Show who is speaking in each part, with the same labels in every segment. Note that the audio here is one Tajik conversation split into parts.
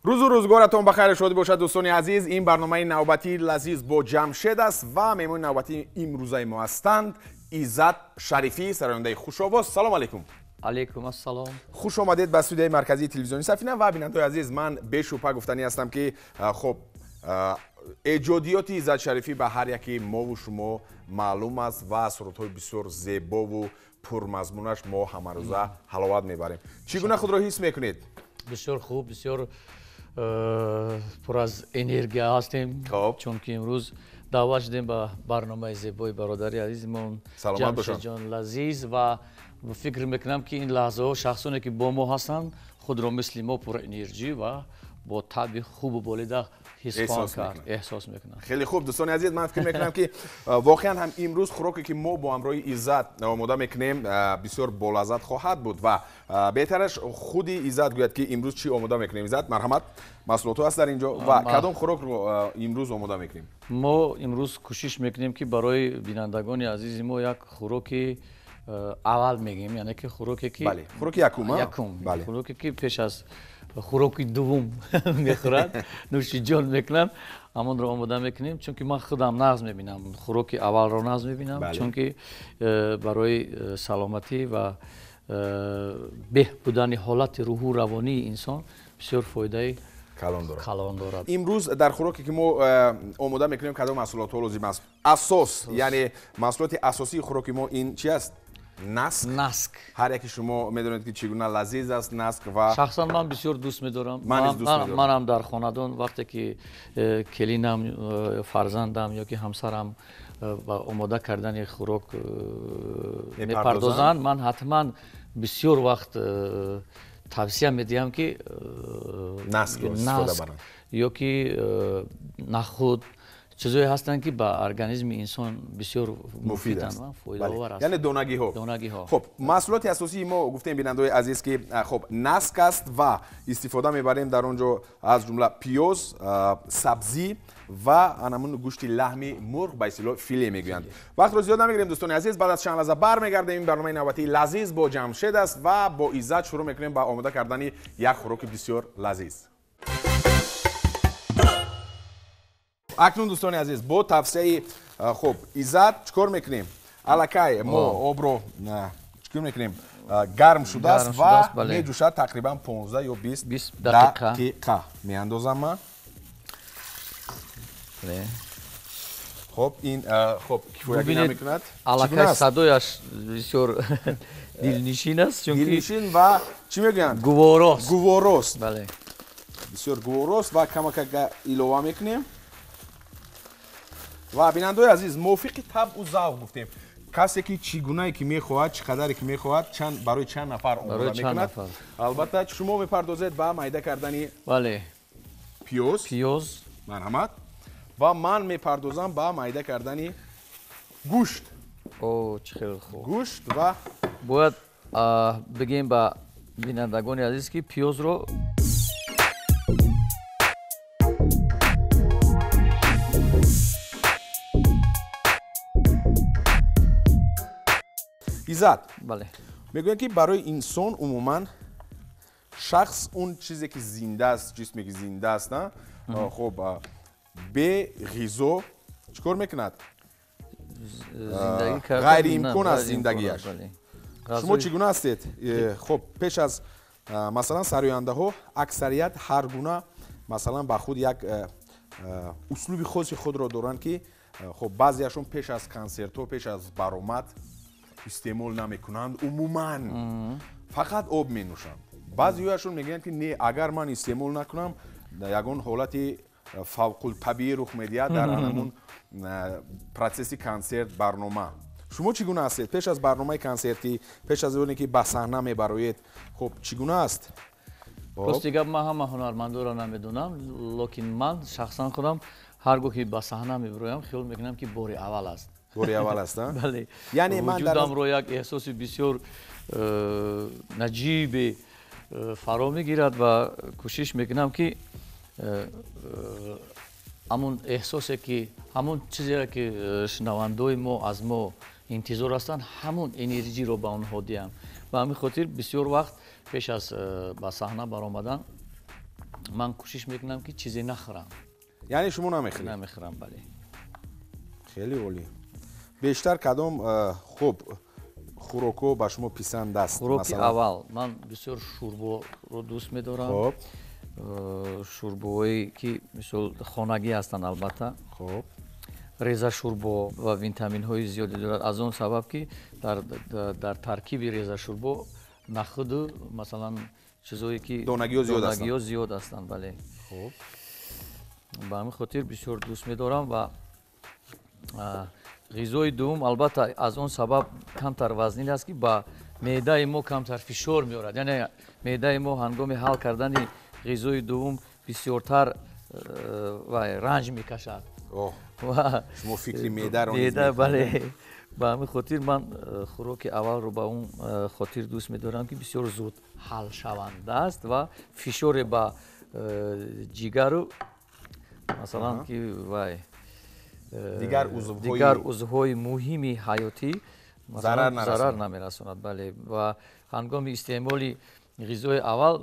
Speaker 1: Рӯзу рӯзгоратон ба хайру шодӣ бошад, дӯстони азиз. Ин барномаи навбатии Лазиз бо Ҷамшед аст ва меҳмони навбатии имрӯзаи мо ҳастанд Иззат Шарифӣ, сарояндаи хушовоз. Салом алейкум.
Speaker 2: Алейкум ассалом.
Speaker 1: Хуш омадед ба студияи марказии телевизиони Сафина. Ва бинандаои азиз, ман бешубҳа гуфтанӣ ҳастам, ки хуб, эҷодиёти Иззат Шарифӣ ба ҳар яки мову шумо маълум аст ва сурудҳои бисёр зебову пурмазмунаш мо ҳамарӯза ҳаловат мебарем. Чӣ гуна худро ҳис мекунед?
Speaker 2: Бисёр хуб, бисёр пур аз энергия ҳастем, чунки имрӯз даъват шудем ба барномаи зебои бародари азизмон Ҷамшедҷон Лазиз ва фикр мекунам, ки ин лаҳзаҳо шахсоне, ки бо мо ҳастанд, худро мисли мо пурэнерҷӣ ва бо табъи хубу болида ҳис хоҳанд кард, эҳсос мекунанд.
Speaker 1: Хеле хуб, дӯстони азиз, ман фикр мекунам, ки воқеан ҳам имрӯз хӯроке, ки мо бо ҳамроҳи Иззат омода мекунем, бисёр болаззат хоҳад буд ва беҳтараш худи Иззат гӯяд, ки имрӯз чӣ омода мекунем. Иззат, марҳамат, маҳсулотҳо аст дар ин ҷо ва кадом хӯрокро имрӯз омода мекунем?
Speaker 2: Мо имрӯз кӯшиш мекунем, ки барои бинандагони азизи мо як хӯроки аввал мегӯем, яъне ки хӯроке, ки
Speaker 1: хӯроки якум,
Speaker 2: якум, хӯроке, ки пеш аз хӯроки дуввум мехӯрад, нӯшиҷон мекунанд, ҳамонро омода мекунем, чунки ман худам нағз мебинам, хӯроки аввалро нағз мебинам, чунки барои саломатӣ ва беҳ будани ҳолати рӯҳу равонии инсон бисёр фоидаи калон дорад.
Speaker 1: Имрӯз дар хӯроке, ки мо омода мекунем, кадом маҳсулотҳо лозим аст? Асос, яъне маҳсулоти асосии хӯроки мо ин чи аст? Наск.
Speaker 2: Наск.
Speaker 1: Ҳар яке шумо медонед, ки чӣ гуна лазиз аст наск ва
Speaker 2: шахсан ман бисёр дӯст медорам.
Speaker 1: Ман низ дӯст медорам.
Speaker 2: Манам дар хонадон вақте ки келинам, фарзандам ё ки ҳамсарам ба омода кардани хӯрок мепардозанд, ман ҳатман бисёр вақт тавсия медиҳам, ки
Speaker 1: наскро истифода баранд
Speaker 2: ё ки нахуд, чизҳое ҳастанд, ки ба организми инсон бисёр муфиданд ва фоидаовар
Speaker 1: ҳастанд, яъне донагиҳо.
Speaker 2: Донагиҳо.
Speaker 1: Хуб, маҳсулоти асосии мо гуфтем, бинандаои азиз, ки хуб, наск аст ва истифода мебарем дар он ҷо аз ҷумла пиёз, сабзӣ ва анамун гӯшти лаҳми мурғ, ба истилоҳ филе мегӯянд. Вақтро зиёд намегирем, дӯстони азиз, баъд аз чанд лаҳза бармегардем. Ин барномаи навбатии Лазиз бо Ҷамшед аст ва бо Иззат шурӯъ мекунем ба омода кардани як хӯроки бисёр лазиз. Акнун, дӯстони азиз, бо тавсияи хуб Иззат чӣ кор мекунем? Аллакай мо обро чӣ кор мекунем? Гарм шудааст ва меҷӯшад тақрибан 15 ё 20 дақиқа. Меандозам ман. Хуб, ин хуб кифоягӣ намекунад.
Speaker 2: Аллакай садояш бисёр дилнишин аст, чунки
Speaker 1: дилнишин ва чӣ мегӯянд?
Speaker 2: Гуворост.
Speaker 1: Гуворост.
Speaker 2: Бале.
Speaker 1: Бисёр гуворост ва камакак илова мекунем. Ва бинандаои азиз, мувофиқи табъу завқ гуфтем, касе ки чӣ гунае ки мехоҳад, чӣ қадаре ки мехоҳад, чанд барои чанд нафар омода мекунад. Албатта, шумо мепардозед ба майда кардани
Speaker 2: бале
Speaker 1: пиёз.
Speaker 2: Пиёз.
Speaker 1: Марҳамат. Ва ман мепардозам ба майда кардани гӯшт.
Speaker 2: О, чӣ хеле хуб.
Speaker 1: Гӯшт ва
Speaker 2: бояд бигем ба бинандагони азиз, ки пиёзро
Speaker 1: Иззат,
Speaker 2: бале,
Speaker 1: мегӯянд, ки барои инсон умуман шахс, он чизе ки зинда аст, ҷисме ки зинда аст, на, хуб, бе ғизо чӣ кор мекунад? Ғайриимкон аст зиндагиаш. Шумо чӣ гуна ҳастед? Хуб, пеш аз масалан сарояндаҳо аксарият ҳар гуна масалан ба худ як услуби хоси худро доранд, ки хуб, баъзеашон пеш аз консертҳо, пеш аз баромад истеъмол намекунанд, умуман фақат об менӯшанд. Баъзеҳояшон мегӯянд, ки не, агар ман истеъмол накунам, ягон ҳолати фавқултабиӣ рух медиҳад дар ҳамун процесси консерт, барнома. Шумо чӣ гуна ҳастед пеш аз барномаи консертӣ, пеш аз оне ки ба саҳна мебароед? Хуб, чӣ гуна аст?
Speaker 2: Рости гап, ман ҳама ҳунармандоро намедонам, лекин ман шахсан худам ҳар гоҳ ки ба саҳна мебароям, хиёл мекунам, ки бори аввал аст.
Speaker 1: Бори аввал аст,
Speaker 2: бале.
Speaker 1: Яъне ман
Speaker 2: вуҷудамро як эҳсоси бисёр наҷибе фаро мегирад ва кӯшиш мекунам, ки ҳамун эҳсосе, ки ҳамун чизеро, ки шунавандаои мо аз мо интизор ҳастанд, ҳамун энерҷиро ба онҳо диҳам. Ба ҳамин хотир бисёр вақт пеш аз ба саҳна баромадан Ман кӯшиш мекунам, ки чизе нахӯрам.
Speaker 1: Яъне шумо намехӯред?
Speaker 2: Намехӯрам, бале.
Speaker 1: Хеле олӣ. Бештар кадом хуб хӯрокҳо ба шумо писанд аст?
Speaker 2: Хӯроки аввал ман бисёр шӯрборо дӯст медорам.
Speaker 1: Хуб.
Speaker 2: Шӯрбоҳое ки мисол хонагӣ ҳастанд, албатта.
Speaker 1: Хуб.
Speaker 2: Реза шӯрбо ва витаминҳои зиёде дорад, аз он сабаб ки дар таркиби реза шӯрбо нахӯду масалан чизҳое ки
Speaker 1: донагиҳо зиёд ҳастанд.
Speaker 2: Донагиҳо зиёд ҳастанд, бале.
Speaker 1: Хуб.
Speaker 2: Ба ҳамин хотир бисёр дӯст медорам ва ғизои дуюм албатта аз он сабаб камтар вазнин аст, ки ба меъдаи мо камтар фишор меорад. Яъне меъдаи мо ҳангоми ҳал кардани ғизои дуюм бисёртар ранҷ мекашад.
Speaker 1: Шумо фикри меъдаро
Speaker 2: меъда, бале. Ба ҳамин хотир ман хӯроки аввалро ба он хотир дӯст медорам, ки бисёр зуд ҳалшаванда аст ва фишоре ба ҷигару масалан ки вай дигар узвҳои муҳими ҳаётӣ зарар намерасонад. Бале, ва ҳангоми истеъмоли ғизои аввал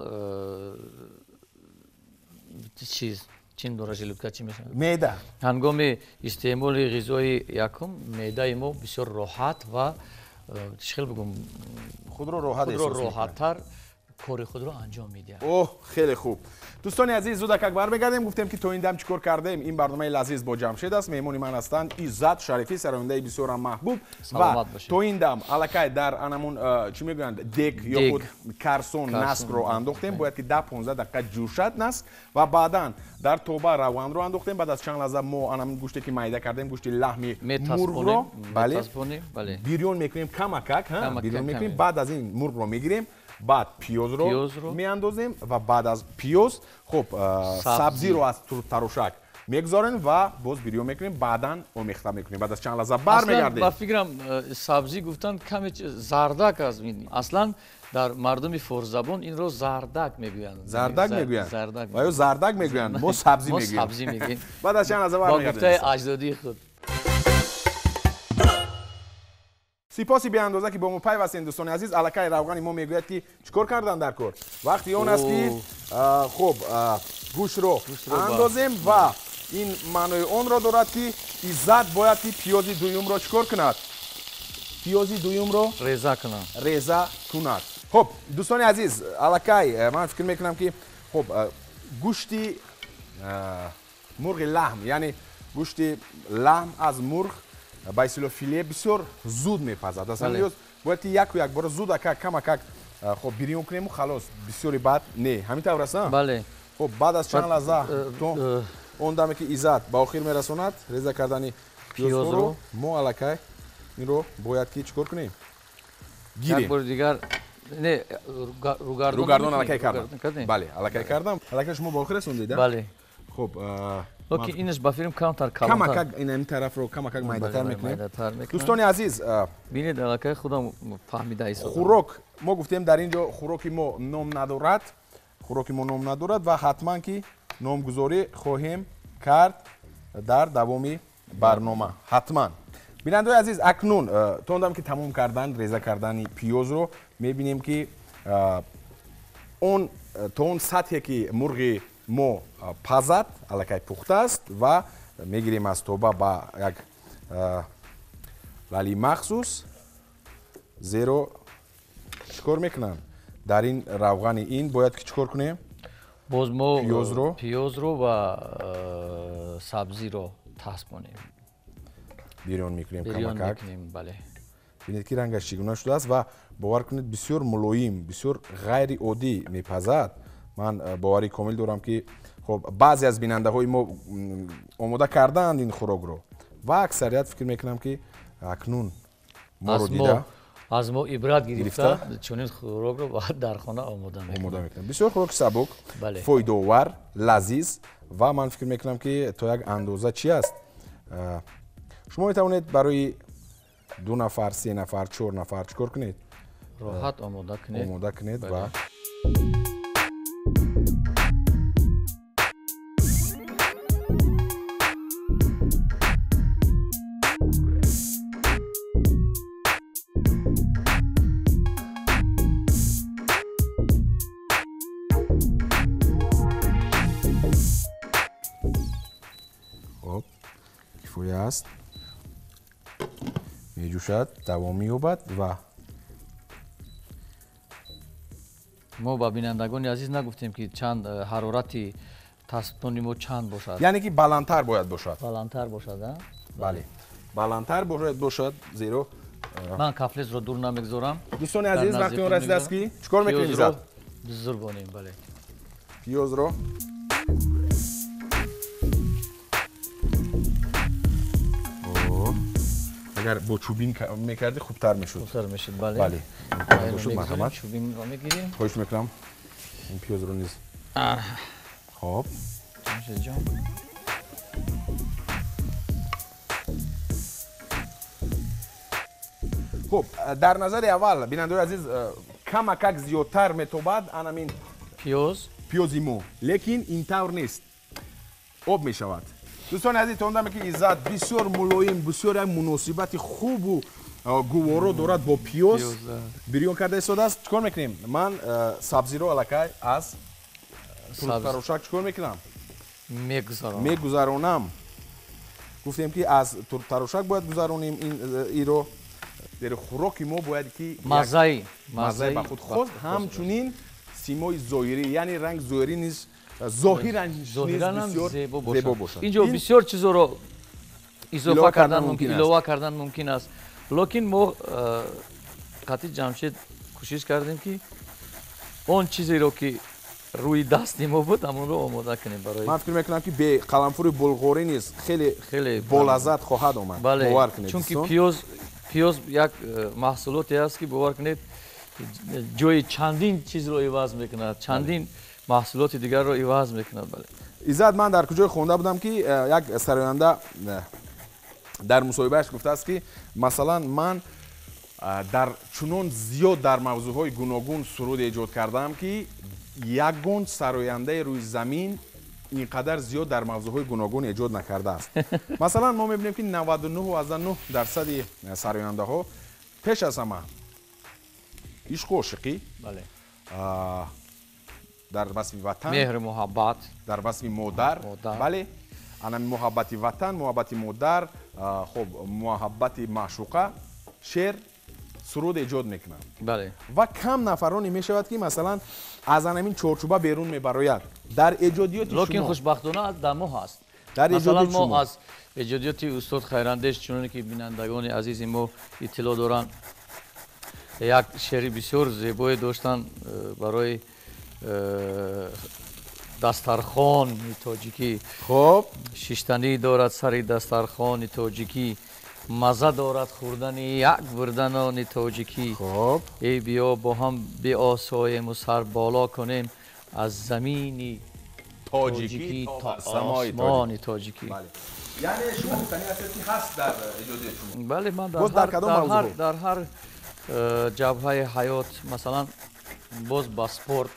Speaker 2: чиз чин дора желудка чӣ мешавад?
Speaker 1: Меъда.
Speaker 2: Ҳангоми истеъмоли ғизои якум меъдаи мо бисёр роҳат ва чӣ хел бигӯм,
Speaker 1: худро роҳат
Speaker 2: худро роҳаттар кори худро анҷом медиҳад.
Speaker 1: Оҳ, хеле хуб. Дӯстони азиз, зудакак бармегардем. Гуфтем ки то ин дам чӣ кор кардем. Ин барномаи лазиз бо Ҷамшед аст. Меҳмони ман ҳастанд Иззат Шарифӣ, сарояндаи бисёрам маҳбуб. Ва то ин дам аллакай дар анамун чӣ мегӯянд, дек ё худ карсон наскро андохтем. Бояд ки 10-15 дақиқа ҷӯшад наск ва баъдан дар тоба равғанро андохтем. Баъд аз чанд лаҳза мо анамун гӯште ки майда кардем, гӯшти лаҳми мурғро, бале, бирён мекунем камакак, бирён мекунем. Баъд аз ин мурғро мегирем, баъд пиёзро меандозем ва баъд аз пиёз хуб сабзиро аз тарошак мегузорем ва боз бирён мекунем, баъдан омехта мекунем. Баъд аз чанд лаҳза бармегардем.
Speaker 2: Ба фикрам сабзӣ гуфтан каме зардак аст. Аслан дар мардуми форсзабон инро зардак мегӯянд.
Speaker 1: Зардак мегӯянд ва ё зардак мегӯянд, мо сабзӣ мегӯем.
Speaker 2: Сабзӣ мегӯем.
Speaker 1: Баъд аз чанд лаҳза бармегардем.
Speaker 2: Бо гуфтаи аҷдодии худ.
Speaker 1: Сипоси беандоза ки бо мо пайвастем, дӯстони азиз. Аллакай равғани мо мегӯяд ки чӣ кор кардан дар кор. Вақти он аст ки хуб гӯштро андозем ва ин маънои онро дорад ки Иззат бояд ки пиёзи дуюмро чӣ кор кунад? Пиёзи дуюмро
Speaker 2: реза кунад.
Speaker 1: Реза кунад. Хуб, дӯстони азиз, аллакай ман фикр мекунам ки хуб гӯшти мурғи лаҳм, яъне гӯшти лаҳм аз мурғ ба истилоҳ филе бисёр зуд мепазад. Аслан ё бояд ки яку якбора зуд акак камакак хуб бирён кунему халос, бисёри баъд не. Ҳамин тавр аст?
Speaker 2: Бале.
Speaker 1: Хуб, баъд аз чанд лаҳза то он даме ки Иззат ба охир мерасонад реза кардани пиёзро, мо аллакай инро бояд ки чӣ кор кунем? Гирем.
Speaker 2: Як бори дигар не,
Speaker 1: ругардон аллакай кардам. Бале, аллакай кардам. Аллакай шумо ба охир расондед?
Speaker 2: Бале.
Speaker 1: Хуб,
Speaker 2: локин инаш ба филм камтар калонтар.
Speaker 1: Камакак ин тарафро камакак майдатар мекунем. Дӯстони азиз,
Speaker 2: бинед аллакай худам фаҳмида истодам.
Speaker 1: Хӯрок, мо гуфтем дар ин ҷо хӯроки мо ном надорад. Хӯроки мо ном надорад ва ҳатман ки номгузорӣ хоҳем кард дар давоми барнома. Ҳатман. Бинандаои азиз, акнун то он дам ки тамом кардан реза кардани пиёзро мебинем ки он то он сатҳе ки мурғи мо пазад, аллакай пухта аст ва мегирем аз тоба ба як лали махсус, зеро чӣ кор мекунанд? Дар ин равғани ин бояд ки чӣ кор кунем?
Speaker 2: Боз мо пиёзро ва сабзиро таспонем.
Speaker 1: Бирён мекунем камакак.
Speaker 2: Бале.
Speaker 1: Бинед ки рангаш чӣ гуна шудааст ва бовар кунед бисёр мулоим, бисёр ғайриоддӣ мепазад. Ман боварии комил дорам ки хуб баъзе аз бинандаҳои мо омода кардаанд ин хӯрокро ва аксарият фикр мекунам ки акнун моро дида
Speaker 2: аз мо ибрат гирифта чунин хӯрокро бояд дар хона омода
Speaker 1: мекунанд. Бисёр хӯроки сабук, фоидаовар, лазиз ва ман фикр мекунам ки то як андоза чи аст. Шумо метавонед барои 2 нафар, 3 нафар, 4 нафар чӣ кор кунед?
Speaker 2: Роҳат омода кунед.
Speaker 1: Омода кунед ва Кифоя аст. Меҷӯшад, давом меёбад ва
Speaker 2: мо ба бинандагони азиз нагуфтем, ки чанд ҳарорати тасбдони мо чанд бошад.
Speaker 1: Яъне ки баландтар бояд бошад.
Speaker 2: Баландтар бошад, а?
Speaker 1: Бале. Баландтар бояд бошад, зеро
Speaker 2: ман кафлезро дур намегузорам.
Speaker 1: Дӯстони азиз, вақти он расидааст, ки чӣ кор мекунем, Иззат?
Speaker 2: Бизурбонем, бале.
Speaker 1: Пиёзро агар бо чӯбин мекардӣ, хубтар мешуд.
Speaker 2: Хубтар мешуд, бале.
Speaker 1: Бале. Бошуд, марҳамат.
Speaker 2: Чӯбинро мегирем.
Speaker 1: Хоҳиш мекунам. Ин пиёзро низ. Хоб.
Speaker 2: Ҷамшедҷон.
Speaker 1: Хуб, дар назари аввал, бинандаои азиз, камакак зиёдтар метобад анамин
Speaker 2: пиёз,
Speaker 1: пиёзи мо, лекин ин тавр нест, об мешавад. Дӯстони азиз, то он даме ки Иззат бисёр мулоим, бисёр як муносибати хубу гуворо дорад бо пиёз, бирён карда истодааст. Чӣ кор мекунем? Ман сабзиро аллакай аз турбтарошак чӣ кор мекунам? Мегузаронам. Гуфтем, ки аз турбтарошак бояд гузаронем иро, зеро хӯроки мо бояд ки
Speaker 2: маззаи
Speaker 1: маззаи ба худ хост, ҳамчунин симои зоҳирӣ, яъне ранг зоҳирӣ низ, зоҳиран бисёр зебо бошад.
Speaker 2: Инҷо бисёр чизоро изофа кардан мумкин, илова кардан мумкин аст, лекин мо қатъи Ҷамшед кӯшиш кардем, ки он чизеро, ки рӯи дасти мо буд, ҳамонро омода кунем барои.
Speaker 1: Ман фикр мекунам, ки бе қаламфури булғорӣ низ хеле
Speaker 2: хеле
Speaker 1: болаззат хоҳад омад. Бовар кунед,
Speaker 2: чунки пиёз як маҳсулоте аст, ки бовар кунед, ҷои чандин чизро иваз мекунад, чандин маҳсулоти дигарро иваз мекунад. Бале.
Speaker 1: Иззат, ман дар куҷое хонда будам, ки як сароянда дар мусоҳибааш гуфтааст, ки масалан ман дар чунон зиёд дар мавзӯъҳои гуногун суруд эҷод кардаам, ки ягон сарояндаи рӯи замин ин қадар зиёд дар мавзӯъҳои гуногун эҷод накардааст. Масалан, мо мебинем, ки 99,9% сарояндаҳо пеш аз ҳама ишқу ошиқӣ, дар васфи ватан,
Speaker 2: меҳру муҳаббат,
Speaker 1: дар васфи модар, бале, ана муҳаббати ватан, муҳаббати модар, хоб, муҳаббати маъшуқа шеър, суруд эҷод мекунанд. Ва кам нафароне мешавад, ки масалан аз анамин чорчӯба берун мебарояд дар эҷодиёти шумо.
Speaker 2: Лекин хушбахтона дар мо ҳаст. Масалан, мо аз эҷодиёти устод Хайрандеш, чуноне ки бинандагони азизи мо иттилоъ доранд, як шеъри бисёр зебое доштанд барои дастархони тоҷикӣ.
Speaker 1: Хоб.
Speaker 2: Шиштанӣ дорад сари дастархони тоҷикӣ, маза дорад хӯрдани як бурда нони тоҷикӣ.
Speaker 1: Хоб.
Speaker 2: Эй биё бо ҳам биосоему сар боло кунем аз замини тоҷикӣ то осмони тоҷикӣ.
Speaker 1: Яъне шумо гуфтанӣ ҳастед, ки ҳаст дар эҷодиёти шумо?
Speaker 2: Бале, ман дар ҳар ҷабҳаи ҳаёт, масалан боз ба спорт,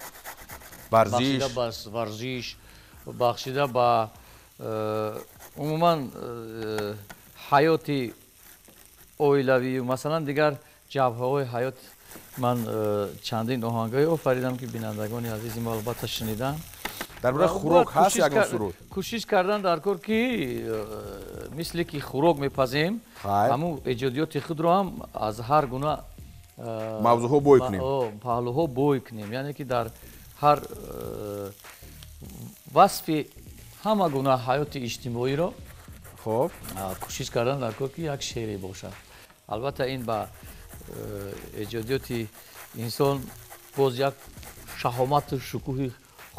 Speaker 1: варзиш,
Speaker 2: бахшида ба варзиш, бахшида ба умуман ҳаёти оилавӣ, масалан дигар ҷабҳаҳои ҳаёт ман чандин оҳангҳое офаридам, ки бинандагони азизи мо албатта шуниданд.
Speaker 1: Дар бораи хӯрок ҳаст ягон суруд?
Speaker 2: Кӯшиш кардан дар кор, ки мисле ки хӯрок мепазем, ҳамун эҷодиёти худро ҳам аз ҳар гуна
Speaker 1: мавзӯъҳо бой кунем,
Speaker 2: паҳлӯҳо бой кунем, яъне ки дар ҳар васфи ҳама гуна ҳаёти иҷтимоиро
Speaker 1: хоб
Speaker 2: кӯшиш кардан дар кор, ки як шеъре бошад. Албатта ин ба эҷодиёти инсон боз як шаҳомату шукӯҳи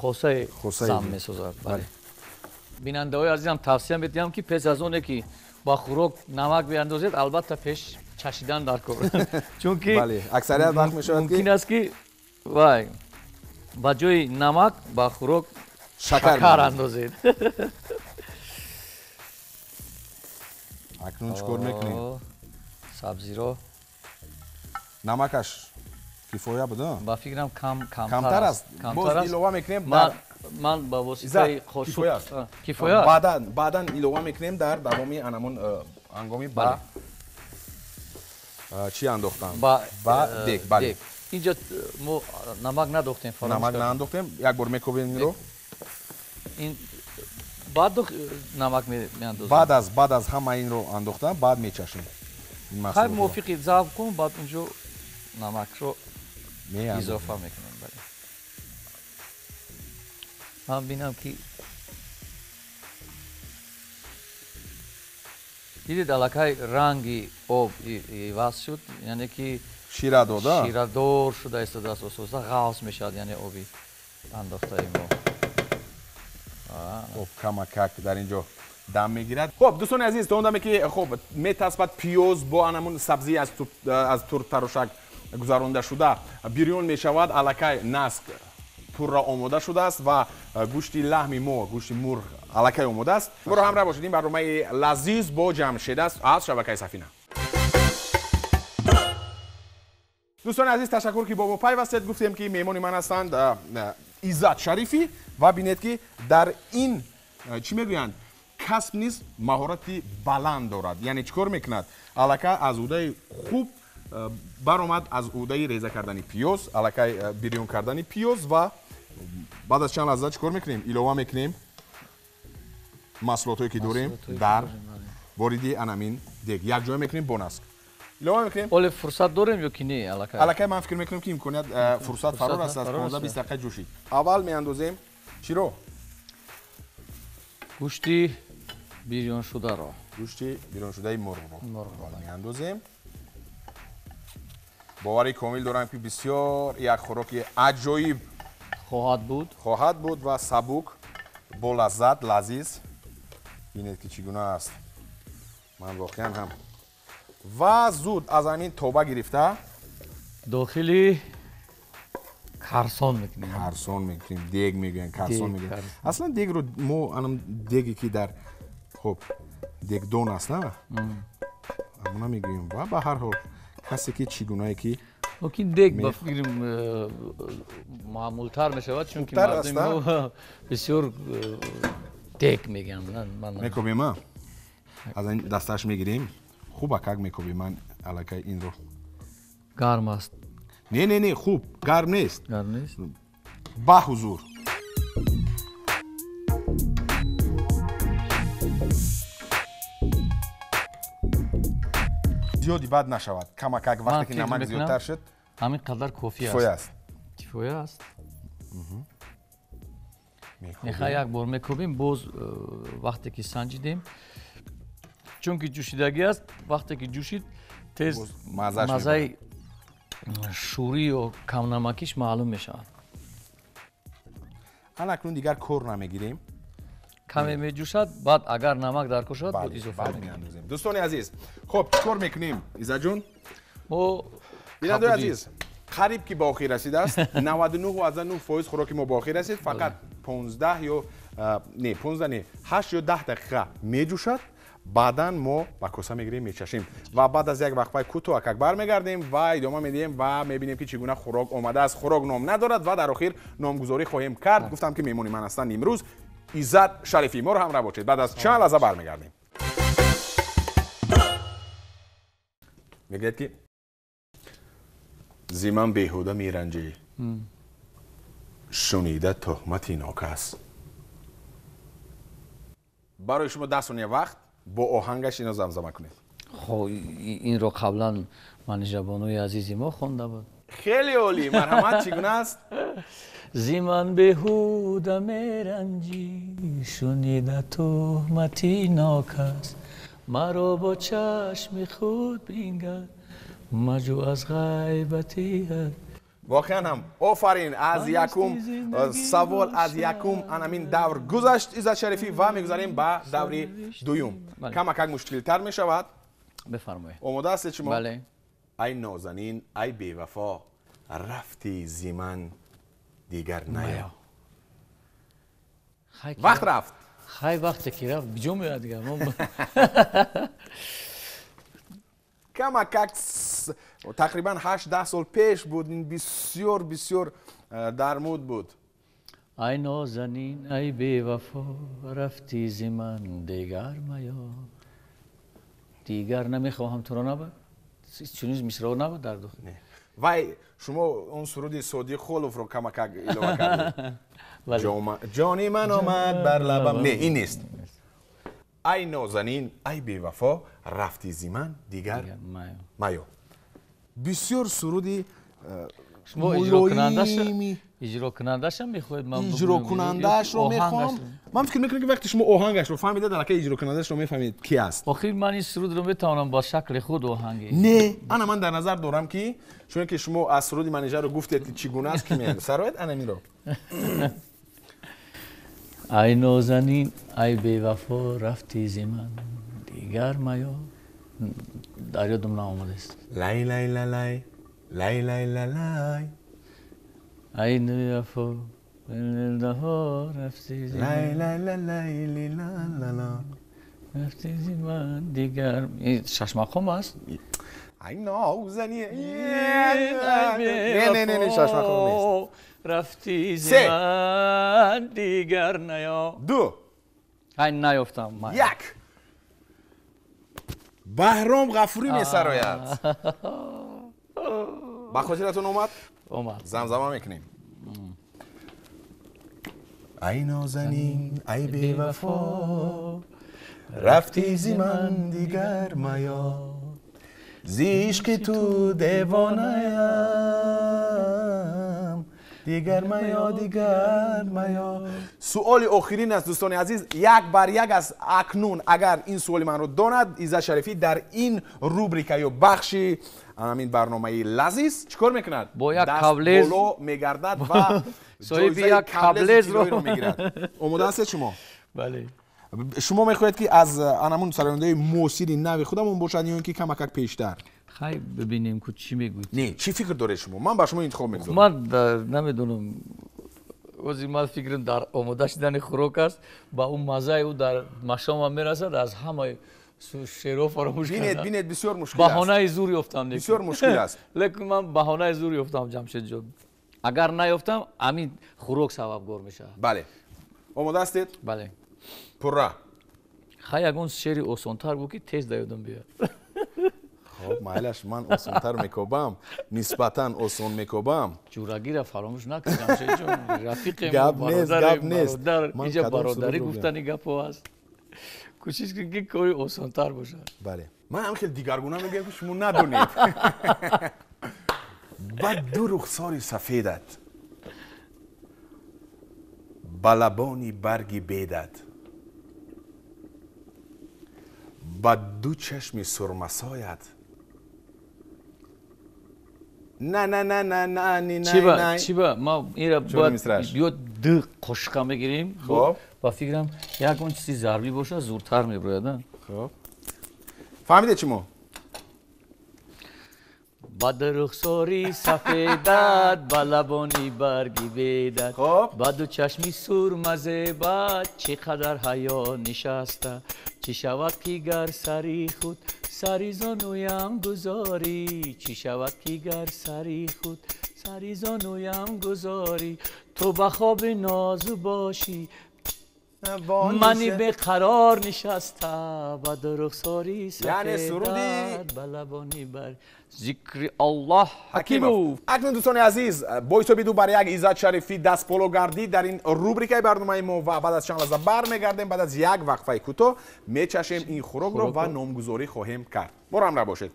Speaker 2: хосаи зам месозад. Бале. Бинандаҳои азизам, тавсия медиҳам, ки пеш аз оне ки ба хӯрок намак биандозед, албатта пеш чашидан дар кор, чунки
Speaker 1: аксарият вақт мешавад,
Speaker 2: мумкин аст, ки вай ба ҷои намак ба хӯрок шакар андозед.
Speaker 1: Акнун чӣ кор мекунем?
Speaker 2: Сабзиро
Speaker 1: намакаш кифоя буд?
Speaker 2: Ба фикрам
Speaker 1: камтар аст. Боз илова мекунем.
Speaker 2: Ман ба воситаи қошуқ
Speaker 1: кифоя аст. Баъдан илова мекунем дар давоми анамон ҳангоми ба чӣ андохтан? Ба дег. Бале.
Speaker 2: Инҷо мо намак надохтем,
Speaker 1: намак наандохтем. Як бор мекобем инро.
Speaker 2: Ин Баъд намак меандозем.
Speaker 1: Баъд аз ҳама инро андохтан баъд мечашем.
Speaker 2: Хай мувофиқи завқ кун, баъд унҷо намакро изофа мекунем. Бале. Ман бинам ки дидед аллакай ранги об иваз шуд, яъне ки
Speaker 1: шира дода,
Speaker 2: ширадор шуда истодааст, ососта ғафз мешавад, яъне оби андохтаи мо.
Speaker 1: Хоб, камакак дар ин ҷо дам мегирад. Хоб, дӯстони азиз, то он даме ки хоб метаспад пиёз бо анамун сабзӣ аз туртарошак гузаронда шуда бирён мешавад, аллакай наск пурра омода шудааст ва гӯшти лаҳми мо, гӯшти мурғ аллакай омода аст. Моро ҳамроҳ бошед, ин барномаи лазиз бо Ҷамшед аст аз шабакаи Сафина. Дӯстони азиз, ташаккур ки бо мо пайвастед. Гуфтем ки меҳмони ман ҳастанд Иззат Шарифӣ ва бинед ки дар ин чӣ мегӯянд, касб низ маҳорати баланд дорад. Яъне чӣ кор мекунад? Аллакай аз ӯдаи хуб баромад, аз ӯдаи реза кардани пиёз, аллакай бирён кардани пиёз ва баъд аз чанд лаҳза чӣ кор мекунем? Илова мекунем маҳсулотҳое ки дорем дар вориди анамин дег, якҷоя мекунем бо наск. Илова мекунем.
Speaker 2: Оле фурсат дорем ё ки не? Аллакай
Speaker 1: аллакай ман фикр мекунам ки имконият фурсат фаро расад, 15-20 дақиқа ҷӯшид. Аввал меандозем чиро?
Speaker 2: Гӯшти бирёншударо.
Speaker 1: Гӯшти бирёншудаи мурғро меандозем. Бовари комил дорам ки бисёр як хӯроки аҷоиб хоҳад буд ва сабук, бо лаззат, лазиз. Бинед ки чӣ гуна аст. Ман воқеан ҳам ва зуд аз ҳамин тоба гирифта
Speaker 2: дохили карсон мекунем.
Speaker 1: Карсон мекунем, дег мегӯянд, карсон мегӯянд. Аслан дегро мо анам деге ки дар хоб дегдон аст, на? Амона мегӯем ва ба ҳар ҳол касе ки чӣ гунае ки
Speaker 2: лекин дег ба фикрам маъмултар мешавад, чунки мардуми мо бисёр дег мегӯянд.
Speaker 1: Мекобем, аз ин дасташ мегирем. Хуб акак мекобем ман аллакай инро.
Speaker 2: Гарм аст.
Speaker 1: Не, не, не, хуб, гарм нест.
Speaker 2: Гарм нест.
Speaker 1: Ба ҳузур. Зиёди бад нашавад. Камакак вақте ки намак зиёдтар шуд,
Speaker 2: ҳамин қадар кофӣ аст. Кифоя аст. Мехоҳ як бор мекобем, боз вақте ки санҷидем, чунки ҷӯшидагӣ аст, вақте ки ҷӯшид тез маззаи шӯрӣ ё камнамакиш маълум мешавад.
Speaker 1: Ана акнун дигар кор намегирем.
Speaker 2: Каме меҷӯшад, баъд агар намак дар кор шавад, боз изофа
Speaker 1: меандозем. Дӯстони азиз, хоб чӣ кор мекунем, Иззатҷон?
Speaker 2: Мо
Speaker 1: бинандои азиз, қариб ки ба охир расидааст. 99.9% хӯроки мо ба охир расид. Фақат 15 ё не, 15 не, 8 ё 10 дақиқа меҷӯшад. Баъдан мо ба коса мегирем, мечашем ва баъд аз як вақфаи кӯтоҳ акак бармегардем ва идома медиҳем ва мебинем ки чӣ гуна хӯрок омадааст. Хӯрок ном надорад ва дар охир номгузорӣ хоҳем кард. Гуфтам ки меҳмони ман ҳастанд имрӯз Иззат Шарифӣ. Моро ҳамроҳ бошед. Баъд аз чанд лаҳза бармегардем. Мегӯяд ки зи ман беҳуда меранҷӣ, шунида туҳмати нокас. Барои шумо 10 сония вақт, бо оҳангаш ино замзама кунед.
Speaker 2: Хо, инро қаблан манижабонуи азизи мо хонда буд.
Speaker 1: Хеле олӣ, марҳамат, чӣ гуна аст?
Speaker 2: Зи ман беҳуда меранҷӣ, шунида туҳмати нокас, маро бо чашми худ бингар, маҷӯ аз ғайбати ҳар.
Speaker 1: Воқеан ҳам офарин. Аз якум савол, аз якум анамин давр гузашт Иззат Шарифӣ ва мегузарем ба даври дуюм. Камакак мушкилтар мешавад.
Speaker 2: Бифармоед.
Speaker 1: Омода ҳастед шумо?
Speaker 2: Бале.
Speaker 1: Ай нозанин, ай бевафо, рафти зи ман дигар наё. Вақт рафт.
Speaker 2: Хай вақте ки рафт, биҷо меояд дигар.
Speaker 1: Камакак тақрибан 8-10 сол пеш буд. Ин бисёр бисёр дар муд буд.
Speaker 2: Ай нозанин, ай бевафо, рафти зи ман дигар маё. Дигар намехоҳам туро набуд. Чунин мисраъ набуд дар дохил.
Speaker 1: Вай, шумо он суруди Содиқ Холовро камакак илова кардед. Ҷони ман омад бар лабам. Не, ин нест. Ай нозанин, ай бевафо, рафти зи ман дигар маё. Бисёр суруди
Speaker 2: шумо иҷрокунандаашам мехоҳед? Ман
Speaker 1: иҷрокунандаашро мехоҳам. Ман фикр мекунам, ки вақте шумо оҳангашро фаҳмида, дар ҳақиқат иҷрокунандаашро мефаҳмед ки аст.
Speaker 2: Охир ман ин сурудро метавонам бо шакли худ оҳанги.
Speaker 1: Не, ана ман дар назар дорам, ки чун ки шумо аз суруди Манижаро гуфтед, ки чӣ гуна аст, ки сароед анамиро.
Speaker 2: Ай нозанин, ай бевафо, рафти зи ман дигар маё. Дар ёдам наомадааст.
Speaker 1: Лай лай ла лай, лай лай ла лай.
Speaker 2: Ай бевафо, рафти зи ман.
Speaker 1: Лай лай ла лай ли ла ла ла.
Speaker 2: Рафти зи ман дигар. Шашмақом аст?
Speaker 1: Ай нозанин. Не, не, не, не, шашмақом нест.
Speaker 2: Рафти зи ман дигар наё.
Speaker 1: Ду.
Speaker 2: Ай наёфтам.
Speaker 1: Як. Баҳром Ғафурӣ месарояд. Ба хотиратон омад?
Speaker 2: Омад.
Speaker 1: Замзама мекунем. Ай нозанин, ай бевафо, рафти зи ман дигар маё. Зи ишқи ту девонаям, дигар маё, дигар маё. Суоли охирин аст, дӯстони азиз, як бар як аст. Акнун агар ин суоли манро донад, Иззат Шарифӣ дар ин рубрика ё бахши ҳамин барномаи лазиз чӣ кор мекунад?
Speaker 2: Бо як каблез
Speaker 1: боло мегардад ва
Speaker 2: соҳиби як каблезро
Speaker 1: мегирад. Омода ҳастед шумо?
Speaker 2: Бале.
Speaker 1: Шумо мехоҳед, ки аз анамун сарояндаи муосири нави худамон бошад ё ин ки камакак пештар?
Speaker 2: Хай бибинем, ку чӣ мегӯед.
Speaker 1: Не, чӣ фикр доред шумо? Ман ба шумо интихоб мегузорам.
Speaker 2: Ман намедонам, ози ман фикрам дар омода шудани хӯрок аст, ба ӯ маззаи ӯ дар машомам мерасад, аз ҳамаи шеърҳо фаромӯш кардам.
Speaker 1: Бинед, бинед, бисёр мушкил аст.
Speaker 2: Баҳонаи зур ёфтам.
Speaker 1: Бисёр мушкил аст.
Speaker 2: Лекин ман баҳонаи зур ёфтам, Ҷамшедҷон. Агар наёфтам, ҳамин хӯрок сабабгор мешавад.
Speaker 1: Бале. Омода ҳастед?
Speaker 2: Бале.
Speaker 1: Пурра.
Speaker 2: Хай ягон шеъри осонтар буд, ки тез да ёдам биёяд.
Speaker 1: Хоб, майлаш, ман осонтар мекобам, нисбатан осон мекобам.
Speaker 2: Ҷурагиро фаромӯш накун, Ҷамшедҷон. Рафиқем,
Speaker 1: гап нест, гап нест.
Speaker 2: Инҷа бародарӣ гуфтани гапҳо аст. Кӯшиш кун, ки кори осонтар бошад.
Speaker 1: Бале. Ман ҳам хеле дигаргуна мегӯям, ки шумо надонед. Ба ду рухсори сафедат, ба лабони барги бедат, ба ду чашми сурмасоят. На на на на на ни на
Speaker 2: на. Чиба, ма инра бояд биёд ду қошиқа мегирем.
Speaker 1: Хоб.
Speaker 2: Ба фикрам ягон чизи зарбӣ бошад, зудтар мебирояд.
Speaker 1: Хоб. Фаҳмидед шумо?
Speaker 2: Ба ду рухсори сафедат, ба лабони барги бедат, ба ду чашми сурмазебат, чӣ қадар ҳаё нишаста, чӣ шавад, ки гар сари худ сари зонуям гузорӣ, чӣ шавад, ки гар сари худ сари зонуям гузорӣ, ту ба хоби нозу бошӣ, мани беқарор нишаста, ба ду рухсори сафедат, ба лабони бар зикри Аллоҳ Ҳакимов.
Speaker 1: Акнун дӯстони азиз, бо ҳисоби 2-1 Иззат Шарифӣ дастболо гардид дар ин рубрикаи барномаи мо ва баъд аз чанд лаҳза бармегардем. Баъд аз як вақфаи кӯтоҳ мечашем ин хӯрокро ва номгузорӣ хоҳем кард. Моро ҳамроҳ бошед.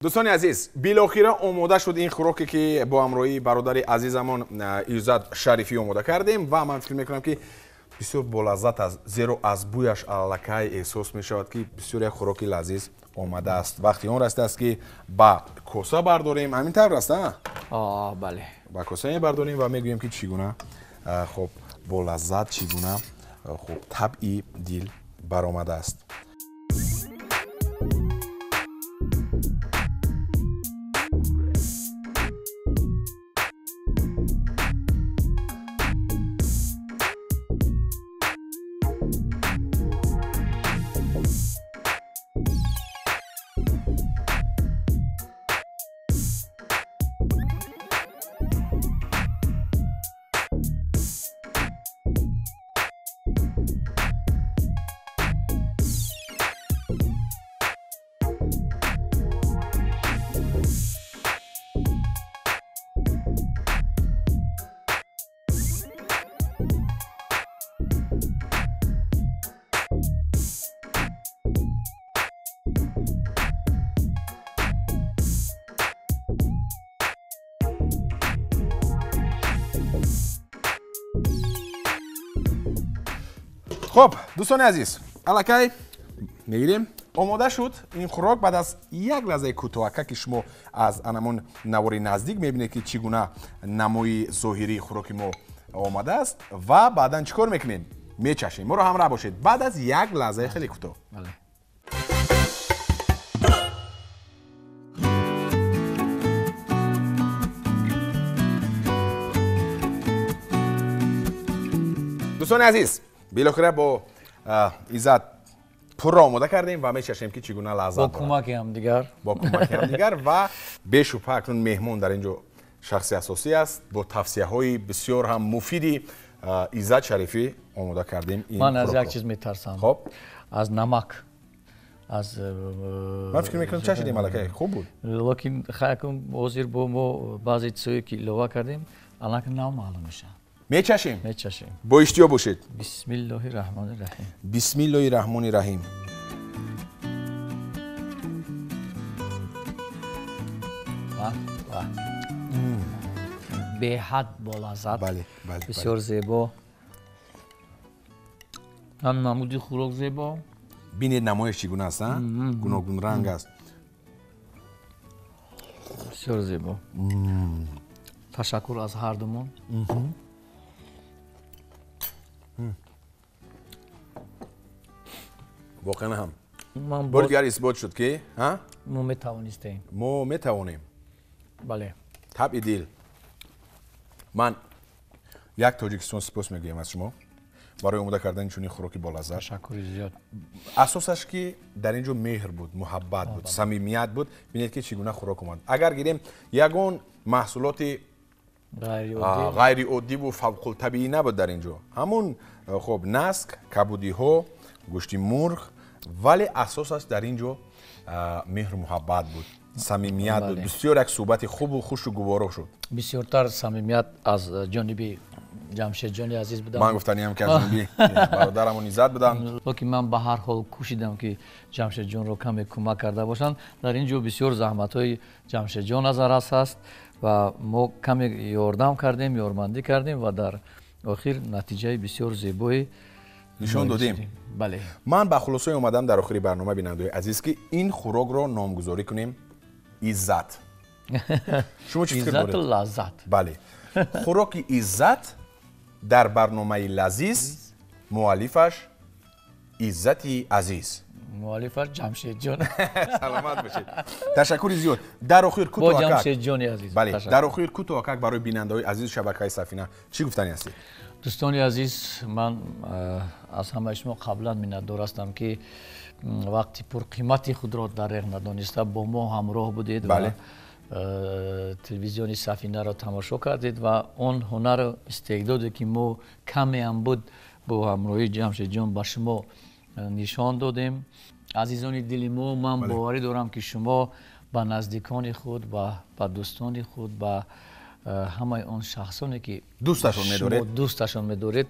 Speaker 1: Дӯстони азиз, билохира омода шуд ин хӯроке, ки бо ҳамроҳии бародари азизамон Иззат Шарифӣ омода кардем ва ман фикр мекунам, ки бисёр болаззат аст, зеро аз бӯяш аллакай эҳсос мешавад, ки бисёр як хӯроки лазиз омадааст. Вақти он расидааст, ки ба коса бардорем. Ҳамин тавр аст, а?
Speaker 2: Бале.
Speaker 1: Ба коса мебардорем ва мегӯем, ки чӣ гуна хоб болаззат, чӣ гуна хуб табъи дил баромадааст. Хуб, дӯстони азиз, аллакай мегирем. Омода шуд ин хӯрок. Баъд аз як лаҳзаи кӯтоҳака, ки шумо аз анамон навори наздик мебинед, ки чӣ гуна намои зоҳирии хӯроки мо омадааст, ва баъдан чӣ кор мекунем? Мечашем. Моро ҳамроҳ бошед баъд аз як лаҳзаи хеле кӯтоҳ. Дӯстони азиз, билохира бо Иззат пурра омода кардем ва мечашем, ки чӣ гуна лаззат
Speaker 2: дорад. Бо кӯмаки ҳамдигар.
Speaker 1: Бо кӯмаки ҳамдигар ва бешубҳа акнун меҳмон дар ин ҷо шахси асосӣ аст. Бо тавсияҳои бисёр ҳам муфиди Иззат Шарифӣ омода кардем ин.
Speaker 2: Ман аз як чиз метарсам.
Speaker 1: Хоб.
Speaker 2: Аз намак. Аз
Speaker 1: ман фикр мекунам чашидем, аллакай хуб буд.
Speaker 2: Лекин хайкум ҳозир бо мо баъзе чизҳое ки илова кардем, аллакай нав маълум мешавад.
Speaker 1: Мечашем?
Speaker 2: Мечашем.
Speaker 1: Бо иштиҳо бошед.
Speaker 2: Бисмиллоҳи раҳмони раҳим.
Speaker 1: Бисмиллоҳи раҳмони раҳим.
Speaker 2: Беҳад болаззат.
Speaker 1: Бале, бале.
Speaker 2: Бисёр зебо. Ҳам намуди хӯрок зебо.
Speaker 1: Бинед намояш чӣ гуна аст, а? Гуногунранг аст.
Speaker 2: Бисёр зебо. Ташаккур аз ҳар думон.
Speaker 1: Воқеан ҳам бори дигар исбот шуд, ки
Speaker 2: мо метавонистем.
Speaker 1: Мо метавонем.
Speaker 2: Бале.
Speaker 1: Табъи дил. Ман як Тоҷикистон сипос мегӯям аз шумо барои омода кардани чунин хӯроки болаззат.
Speaker 2: Ташаккури зиёд.
Speaker 1: Асосаш ки дар ин ҷо меҳр буд, муҳаббат буд, самимият буд. Бинед, ки чӣ гуна хӯрок омад. Агар гирем ягон маҳсулоти ғайриоддиву фавқултабиӣ набуд дар ин ҷо. Ҳамун хоб наск, кабудиҳо, гӯшти мурғ, вале асосаш дар ин ҷо меҳру муҳаббат буд, самимият буд. Бисёр як суҳбати хубу хушу гуворо шуд.
Speaker 2: Бисёртар самимият аз ҷониби Ҷамшедҷони азиз будам.
Speaker 1: Ман гуфтаниям, ки аз ҷониби бародарамон Иззат будам.
Speaker 2: Лекин ман ба ҳар ҳол кӯшидам, ки Ҷамшедҷонро каме кӯмак карда бошам. Дар ин ҷо бисёр заҳматҳои Ҷамшедҷон назаррас аст ва мо каме ёрдам кардем, ёрмандӣ кардем ва дар охир натиҷаи бисёр зебое
Speaker 1: нишон додем.
Speaker 2: Бале.
Speaker 1: Ман ба хулосае омадам дар охири барнома, бинандаои азиз, ки ин хӯрокро номгузорӣ кунем Иззат. Шумо чӣ фикр доред?
Speaker 2: Иззату лаззат.
Speaker 1: Бале. Хӯроки Иззат дар барномаи Лазиз, муаллифаш Иззати азиз.
Speaker 2: Муаллифаш Ҷамшедҷон.
Speaker 1: Саломат бошед. Ташаккури зиёд. Дар охир
Speaker 2: кӯтоҳ бо Ҷамшедҷони азиз.
Speaker 1: Бале, дар охир кӯтоҳакак барои бинандаҳои азизи шабакаи Сафина чӣ гуфтанӣ ҳастед?
Speaker 2: Дӯстони азиз, ман аз ҳамаи шумо қаблан миннатдор ҳастам, ки вақти пурқимати худро дареғ надониста бо мо ҳамроҳ будед ва телевизиони Сафинаро тамошо кардед ва он ҳунару истеъдоде, ки мо камеам буд, бо ҳамроҳии Ҷамшедҷон ба шумо нишон додем. Азизони дили мо, ман боварӣ дорам, ки шумо ба наздикони худ, ба дӯстони худ, ба ҳамаи он шахсоне, ки дӯсташон медоред,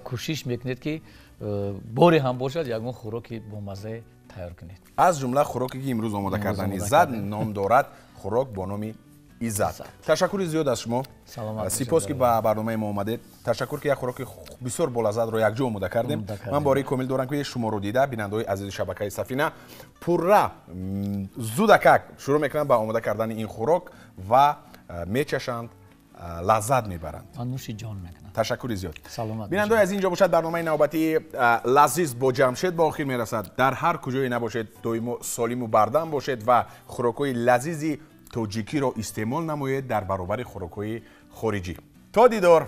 Speaker 2: кӯшиш мекунед, ки боре ҳам бошад ягон хӯроки бомаззае тайёр кунед.
Speaker 1: Аз ҷумла хӯроке, ки имрӯз омода кардан Иззат ном дорад, хӯрок бо номи Иззат. Ташаккури зиёд аз шумо. Сипос, ки ба барномаи мо омадед. Ташаккур, ки як хӯроки бисёр болаззатро якҷо омода кардем. Ман бораи комил дорам, ки шуморо дида бинандаҳои азизи шабакаи Сафина пурра зудакак шурӯъ мекунанд ба омода кардани ин хӯрок ва мечашанд, лаззат мебаранд.
Speaker 2: Нӯши ҷон мекунанд.
Speaker 1: Ташаккури зиёд.
Speaker 2: Саломат.
Speaker 1: Бинандаҳои аз ин ҷо бошад барномаи навбатии Лазиз бо Ҷамшед ба охир мерасад. Дар ҳар куҷое набошед, доимо солиму бардам бошед ва хӯрокҳои лазизи тоҷикиро истеъмол намоед дар баробари хӯрокҳои хориҷӣ. То дидор.